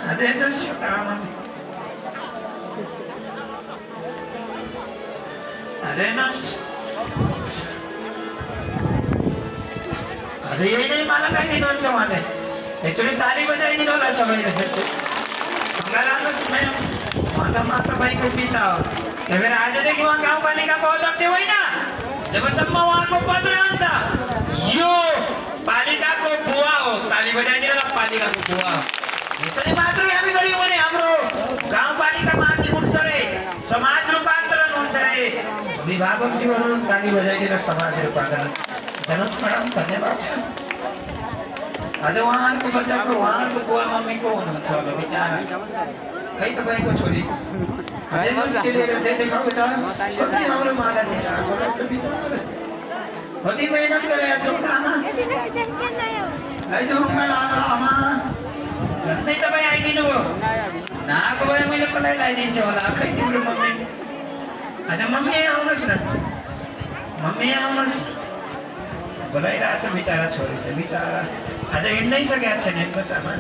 आज हेर्नुहोस् आज हेर्नुहोस् आज यही नै माला लगाइदिनुहुन्छ उहाँले एकचोटि ताली बजाइदिनु होला सबैले ढुङ्गा लानुहोस् उहाँ त तपाईँको पिता हो त्यही भएर आजदेखि उहाँ गाउँपालिकाको अध्यक्ष होइन जबसम्म उहाँको पद रहन्छ यो पालिकाको बुवा हो ताली बजाइदिनु होला पालिकाको बुवा हो यसरी मात्रै हामी गऱ्यौँ भने हाम्रो गाउँपालिका माथि उठ्छ रे समाज रूपान्तरण हुन्छ रे अभिभावकज्यूहरू ताली बजाइदिएर समाज रूपान्तरण जानुहोस् म्याडम धन्यवाद छ आज उहाँहरूको बच्चाको उहाँहरूको बुवा मम्मी को हुनुहुन्छ होला बिचारा खै तपाईँको छोरी अझै मुस्किल लिएर देखाउ त कति राम्रो माला लिएर आएको रहेछ बिचारा कति मेहनत गरेका छौ आमा लैजाउँ आमा झन्डै तपाईँ आइदिनु भयो नआएको भए मैले कसलाई लगाइदिन्थेँ होला खै तिम्रो मम्मी आज मम्मी आउनुहोस् न मम्मी आउनुहोस् बोलाइरहेछ बिचारा छोरीले बिचारा आज हिँड्नै सकेको छैन हेर्नुहोस् आमा